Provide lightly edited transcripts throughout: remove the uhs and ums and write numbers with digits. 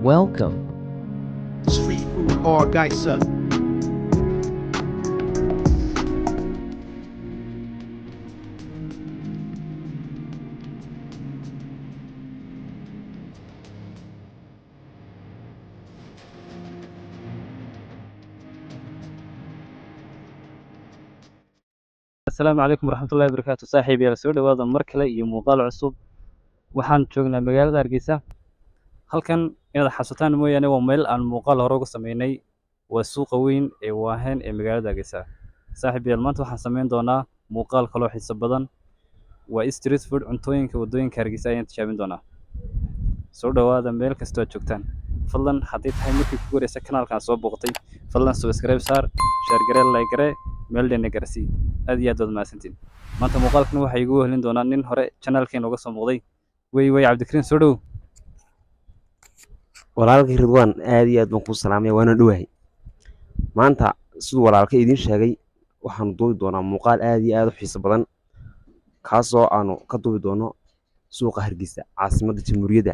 Welcome. Street food Hargeisa. Asalaamu calaykum waraxmatullahi wabarakaatu. Saaxiib yaal, soo dhawaada mar kale iyo muuqaal cusub. Waxaan joognaa magaalada Hargeysa. Halkan inaad xasuutaan mooyaane, waa meel aan muuqaal hore uga sameynay. Waa suuqa weyn ee Waaheen ee magaalada Hargeysa. Saaxiib yaal, maanta waxaan sameyn doonaa muuqaal kaloo xiiso badan. Waa street food, cuntooyinka waddooyinka Hargeysa ayaan tijaabin doonaa. Soo dhawaada meel kastoo aad joogtaan. Fadlan, haddii tahay markii kugu horeysa kanaalkan soo booqatay, fadlan subscribe saar, share garee, like garee, meel dheerna garsii. Aad iyo aad waad mahadsantiin. Maanta muuqaalkan waxaa igu wehelin doonaa nin hore channelkeena uga soo muuqday. Wey wey, Cabdikariim, soo dhow. Walaalkay Ridwaan, aad iyo aad baan kuu salaamaya, waana dhowahay. Maanta, siduu walaalkay idiin sheegay, waxaanu duubi doonaa muuqaal aad iyo aad u xiiso badan, kaasoo aanu ka duubi doono suuqa Hargeysa, caasimadda jamhuuriyadda.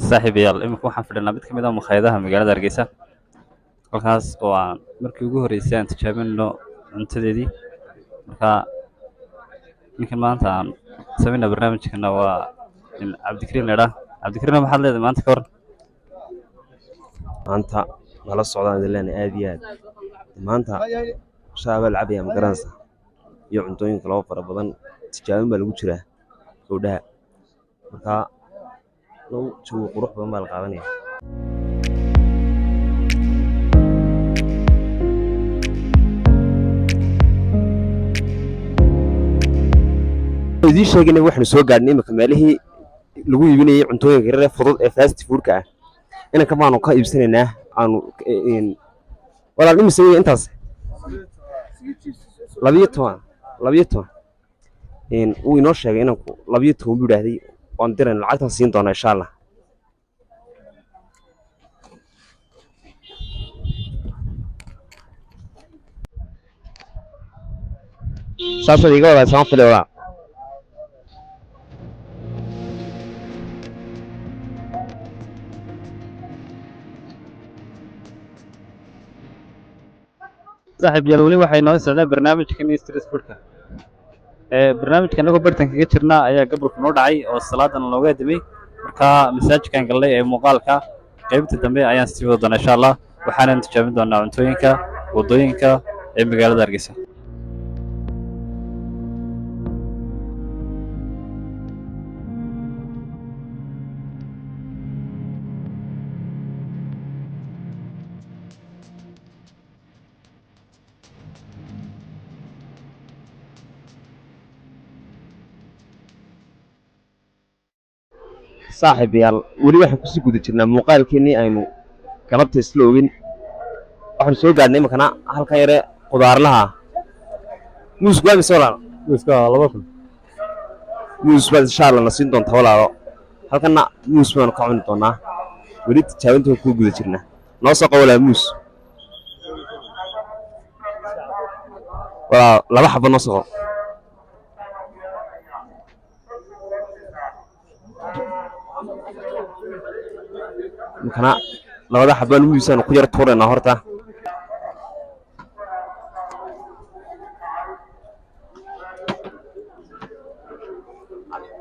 Saaxiibayaal, iminka waxaan fadhinaa mid ka mid ah makhaayadaha magaalada Hargeysa, halkaas oo aan markii ugu horreysay aan tijaabinayno cuntadeedii. Marka ninkan maanta aan sameynaa barnaamijkana waa nin Cabdikariin la idhaah. Cabdikariin, maxaad leedahay maanta ka waran? Maanta nala socdaan idin leenahay aad iyo aad. Maanta shaah baa la cabaya, ma garanaysaa, iyo cuntooyin kaloo fara badan. Tijaabin baa lagu jiraa gabdhaha. Marka lagu jawi qurux badan baa la qaadanaya. Idiin sheegaynay, waxaanu soo gaadhnay imika meelihii lagu iibinayay cuntooyinka yaryar ee fudud ee fast foodka ah. Inanka baanu ka iibsanaynaa. Aanu walaal, imise wey intaas? 12, 12. Wuu inoo sheegay inanku, 12 buu idhaahday. Waan dirayna, lacagtaan siin doonaa insha Allah. Saasaad iga wadaa saan filay, walaa. Saaxiib yaal, weli waxay noo socdaa barnaamijkan street foodka. Ee barnaamijka anagoo bartan kaga jirnaa ayaa gabolka noo dhacay oo salaadan looga adimay. Marka masaajidkan gallay ee muuqaalka qaybta dambe ayaan sii wada doonaa insha Allah. Waxaanan tijaabin doonaa cuntooyinka waddooyinka ee magaalada Hargeysa. Saaxiibayaal, weli waxaan kusii guda jirnaa muuqaalkeennii aynu galabta isla ogin. Waxaanu soo gaadhnay iminkana halkan yare qudaarlaha. Muusku waa mise, walaalo? Muuska waa 2000. Muus baad insha Allah na siin doontaa, walaalo. Halkanna muus baanu ka cuni doonaa. Weli tijaabinta waan kuu guda jirnaa. Noo soo qabo, walaa, muus. Walaalo, laba xabo noo soo qabo. Iminkana labada xabaan muusaanu ku yar tuuraynaa horta.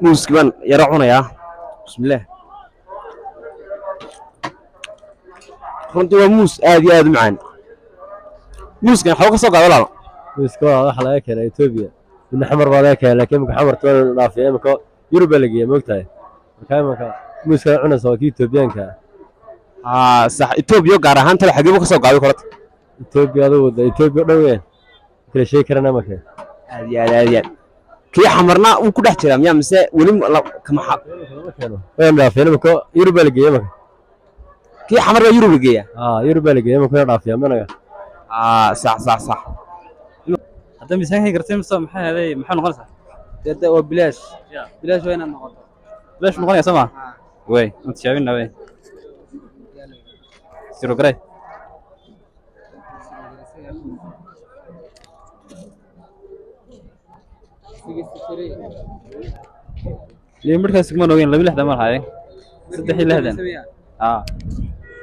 Muuski baan yaro cunayaa. Bismillaah. Runtii waa muus aad iyo aad u macaan. Muuskan waxba ka soo qaada, walaalo? Muuska waa waxa laga keenaa Etoobiya, midna Xamar baa laga keenaa, laakiin imika Xamarta waa la dhaafiya, imika Yurub baa la geeya, moogtahay. Marka imika muuska cunaysa waa kii Etoobiyaanka ah. Haa, sax. Etoobiya gaar ahaan tale xagee buu ka soo qaaday korata? Etoobiya adigu da Etoobiya dhan weyn kala sheegi karana marka. Aad iyo aad, aad iyo aad. Kii Xamarna wuu ku dhex jiraa miyaa, mise weli kama lama keeno, wayna dhaafiyeen, imika Yurub baa la geeya imika. Kii Xamar baa Yurub la geeyaa? Haa, Yurub baa la geeya imika, wayna dhaafiyaa managa. Haa, sax sax sax. Hadda miisaankay gartay mise maxay ahaday, maxay noqonaysaa? Dee waa bilaash. Yeah. Bilaash waa inaad noqoto. Bilaash noqonaya soo ma wey? Ma tijaabinaa wey, siro garay. Liin markaas kuma ogeyn, 62 ma lahaayeen, 63. Aa.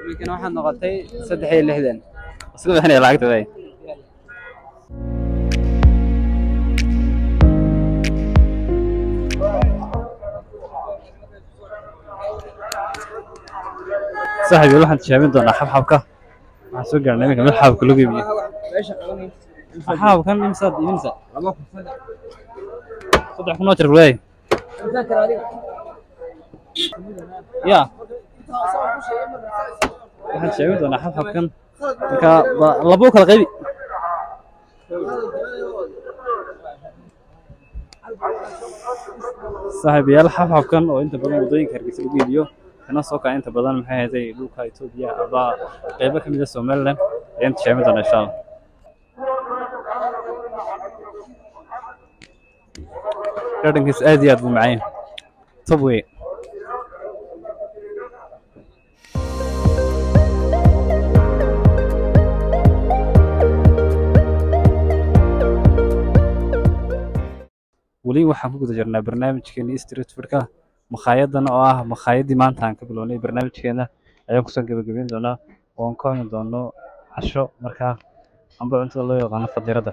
Iminkana waxaad noqotay 63. Isku bixinaya lacagta way. Saaxiib, waxaan tijaabin doonaa xabxabka. Waxaan soo gaarnay iminka meel xabxabka lagu iibiyo. Xabxabkan imsaad iibinaysaa? 3000 oo jar waay. Ya, waxaan tijaabin doonaa xabxabkan. Marka labo u kala qaybi. Saaxiibayaal, xabxabkan oo inta badan waddooyinka Hargeysa lagu iibiyo, kana soo kaca inta badan, maxay ahayd, dhulka Itoobiya ama qaybo ka mid ah Somaliland, ayaan tijaabin doonaa insha Allah. Dhadhankiisa aad iyo aad buu macaan yahay. Top wey. Weli waxaan ku guda jirnaa barnaamijkeena street foodka. Makhaayaddan oo ah makhaayadii maanta aan ka bilownay barnaamijkeena ayaan kusoo gebagabeyn doonaa, oo aan ka cuni doono casho markaa amba cuntada loo yaqaano fadiirada.